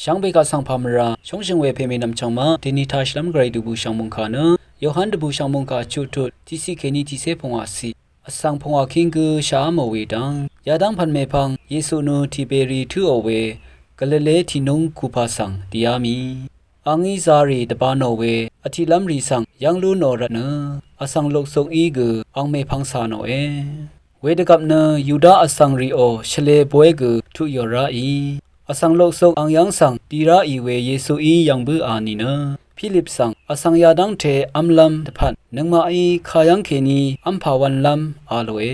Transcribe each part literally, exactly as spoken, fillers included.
Shvngbe kaq svng pà mvrà shóngshø̀ng we pè mènvm chvngmaq dèni tashìlv́m gvray dvbùshv̀ng mòngkà nø Yohan dvbùshv̀ng mòngkà chuqtut tiqciq kèní tiqcé pungwàciq vsvng pungwà kíng gø shàá mò we dv́ng yadv́ng pv̀n mèpvng Yesu nø Tiberi tǿò we Galile tìnúng kupà svng dìá mì. Angí zarì dvba nò we vtiqlv́mrì svng yv́ng lú nò rvtnø vsvng loksukí gø ang mèpvng cà nòe. Wedvgvp nø Yuda vsvng rìò shvlē boy gø tuq yò ráì. Vsvng loksuk ang yv́ng svng dì ráì we Yesuí yv̀ng bǿà nìnø Pilip svng vsvng yadv́ngte v́mlv́m dvpvt nøngmaqí kayv́ng kèní v́mpà wv̄nlv́m a lòe.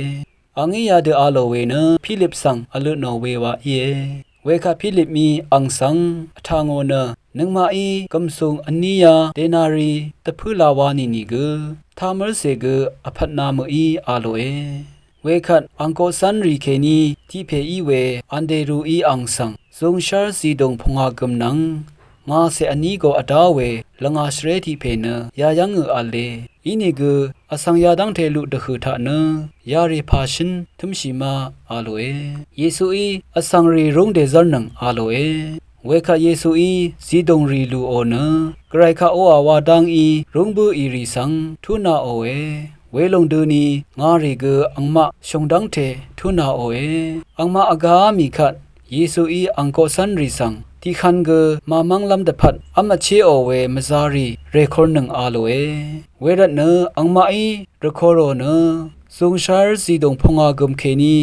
Angí yadø a lò we nø Pilip svng vløtnò we wa íe. Wekvt Pilipmí ang svng vtà ngò nø nøngmaqí gv̀msùng vní yá denari dvpǿ la wa nìnìgø taq mv́rcè gø vpvtna mø̀í a lòe. Wekvt ang koqcv́nrì kèní tiq pè í we Anderuí ang svng zungshv́r zidùng pungwà gø̀m nvng ngàcè vní go vdá we lvngà shvré tiq pè nø yayv́ngø v̄le. Inìgø vsvng yadv́ngte luq dvhø̀ taq nø yarì pàshǿn tǿmshì ma a lòe. Yesuí vsvng rì rúng dèzv́rnøng a lòe. Wekvt Yesuí zidùng rì lùò nø gvray kaq oqà wa dá ngí rúng bǿì rì svng túnaòe. Welòng døni ngàrì gø angmaq shòngdv́ngte túnaòe. Angmaq vgá mì kvt Yesuí ang koqcv́nrì svng tiqhv̄n gø màmv́nglv́m dvpvt v́m vchéò we mvzarì rèkornøng a lòe. Wervtnø angmaqí rvkorò nø zungshv́r zidùng pungwà gø̀m kèní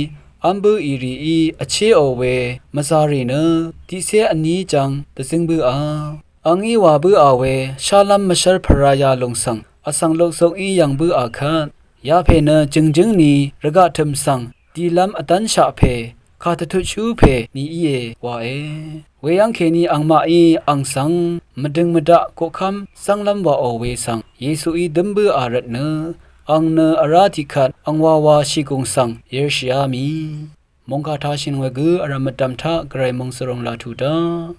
v́m bǿì rìí vchéò we mvzarì nø tiqcé vní jv̄ng dvzǿng bǿà. Angí wà bǿà we shálv́m mvshv́r pvraya lùng svng vsvng loksukí yv̀ng bǿà kvt yapè nø jø̀ngjǿng ni rvgaq tø̀m svng dìlv́m vdv́nshaq pè kàdvtutshú pè ni íe wae. Weyv́ng kèní angmaqí ang svng mvdøng mvdaq koqkv́m zv́nglv́m wàò we svng Yesuí dǿm bǿà rvtnø ang nø vrá tiqkvt angwawa shìgùng svng yørshìá mì. Mòngkà tashìnøng we gø vrv̀m mvdv̀m taq gvray mòngsvròng laq tuq daq.